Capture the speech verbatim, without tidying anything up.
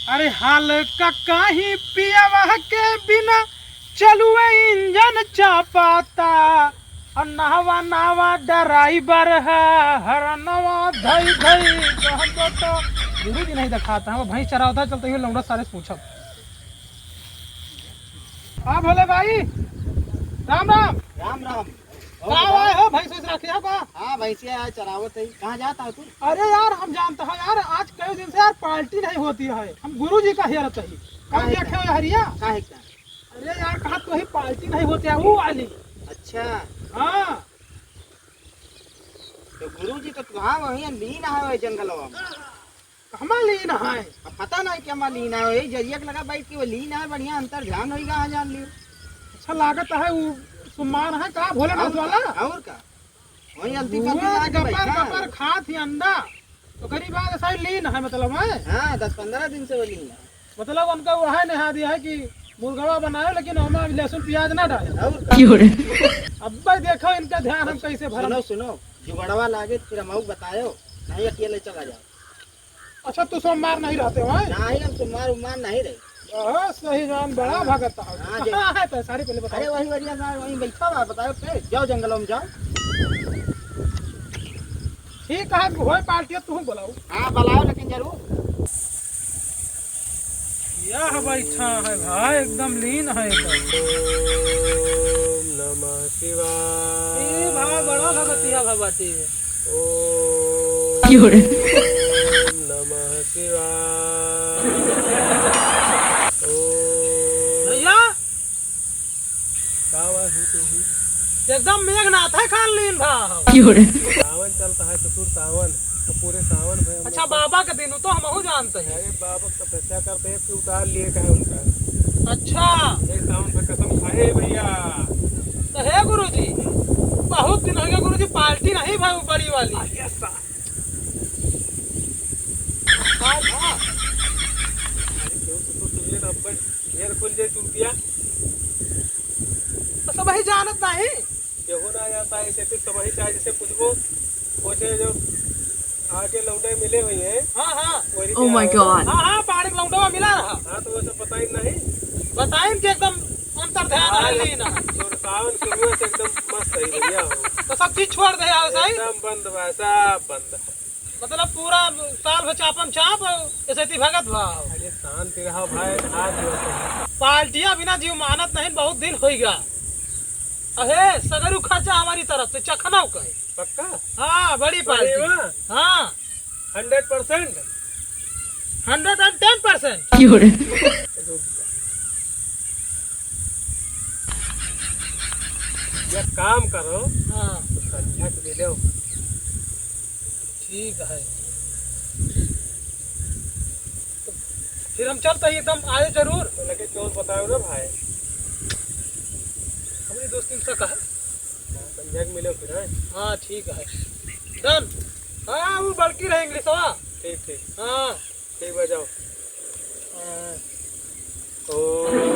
अरे हाल का कहीं पियवा के बिना चलुए इंजन चापाता, और नहवा नहवा ड्राइवर है, हर नवा धई धई कहबो तो गुरु जी नहीं दिखाता है, वो भैंस चरावता चलते हुए लौंडा सारे से पूछब। हाँ भोले भाई, राम राम। राम राम। का आए हो, भैंस वैस रखे हो का? हाँ, भैंसिया आज चरावत है। कहाँ जाता हो तू? अरे यार, हम जानता है यार, आज कई दिन से यार पार्टी नहीं होती है, हम गुरु जी का हेरत है। कल काहे देखे का? हो हरिया? काहे का? अरे यार, कहा तो ही पार्टी नहीं होती है, वो वाली। अच्छा। हाँ। तो गुरु जी तो तुहाँ वहीं लीन है, वही जंगलवा में। कहमा लीन है? अब पता नहीं कि हमार लीन है, वही जरिया के लगा बैठ के वो लीन है, बढ़िया अंतर ध्यान होइगा, हाँ जान लियो। अच्छा लागत है, वो सुमान है का भोलेनाथ और वाला? का? और का? वही अलती वो पलती लाके गपर बैठा है। गपर खात ही अंडा, तो करीब आज ऐसा ही लीन है, मतलब है? हाँ, दस पन्द्रह दिन से वो लीन है। मतलब उनका वो है नहा दिया है कि मुर्गवा बनाए, लेकिन ओमा अभी लहसुन प्याज ना डाले। और का? क्यों रे? अब भाई देखो इनका ध्यान हम कैसे भरम। सुनो, सुनो, जुगड़वा लागे, फिर हम बतायो, नहीं अकेले चला जाओ। अच्छा, तू सोमवार नहीं रहते हो, हैं? नहीं, हम सोमवार उमवार नहीं रहे। हाँ, सही जान, बड़ा हाँ। भगत है। हाँ, जे कहाँ है पैसारी, पहले बताओ। अरे, वही वरिया ना, वहीं बैठा हुआ, बताओ, फिर जाओ जंगलों में जाओ। ठीक है, होए पार्टी, तू बुलाओ। हाँ, बुलाओ, लेकिन जरूर। यह बैठा है भाई, एकदम लीन है एकदम। ओम नमः शिवाय। ए भाई, बड़ा भगतिया भगवती है। ओम क्यों रे? नमः शिवाय। ओम भैया, का बात है तू भी? एकदम मेघनाथ है खान लीन भा। क्यों रे? सावन चलता है ससुर सावन, तो पूरे सावन भर हम अच्छा, लोग बाबा के दिन तो हमहू जानते हैं। अरे बाबा तपस्या करते हैं, फिर उतार लिए का है उनका। अच्छा। ये सावन पे कसम खाए भैया। तो हे गुरुजी, बहुत दिन हो गया गुरुजी, पार्टी नहीं भाई वो बड़ी वाली। अरे सा- हाँ, हाँ। अरे क्यों तो, तो, तो ये ना अपन घेर खुल जाए चूतिया। तो सब ही जानत नहीं। केहू ना जाता है, ऐसे तो सब ही चाहे जैसे पूछबो, पूछे जो आगे लौंडे मिले हुए हैं। हाँ, हाँ। वही Oh my क्या God। हाँ, हाँ, पहाड़ी के लौंडवा मिला रहा। हाँ, तो वो सब बताइन नहीं। बताइन कि एकदम अंतर ध्यान हाँ, है लेकिन ना। तो सावन शुरू से एकदम मस्त है, बढ़िया हो। तो सब चीज छोड़ दे यार, सही? एकदम बंद बा, सब बंद। मतलब पूरा साल भर चापम चाप, ऐसे ती भगत भा। अरे शांति रहो भाई, हाथ जोड़ते हैं। पार्टियां बिना जीव मानत नहीं, बहुत दिन होइगा। अहे, सगरू खर्चा हमारी तरफ से, चखना का है। पक्का? हाँ, बड़ी अरे पार्टी। वाह। हाँ। Hundred percent? Hundred and ten percent। क्यों रे? एक काम करो, हाँ। तो संध्या के मिलो। ठीक है, तो फिर हम चलते ही एकदम आए जरूर। तो लगे चोर बताओ ना भाई। हमारी दोस्ती से कहा। हाँ, संध्या के मिलो फिर, हैं? हाँ, ठीक है, done। हाँ, वो बड़की रहे इंग्लिशवा। ठीक, ठीक। हाँ। ठीक बा, जाओ। हाँ। ओम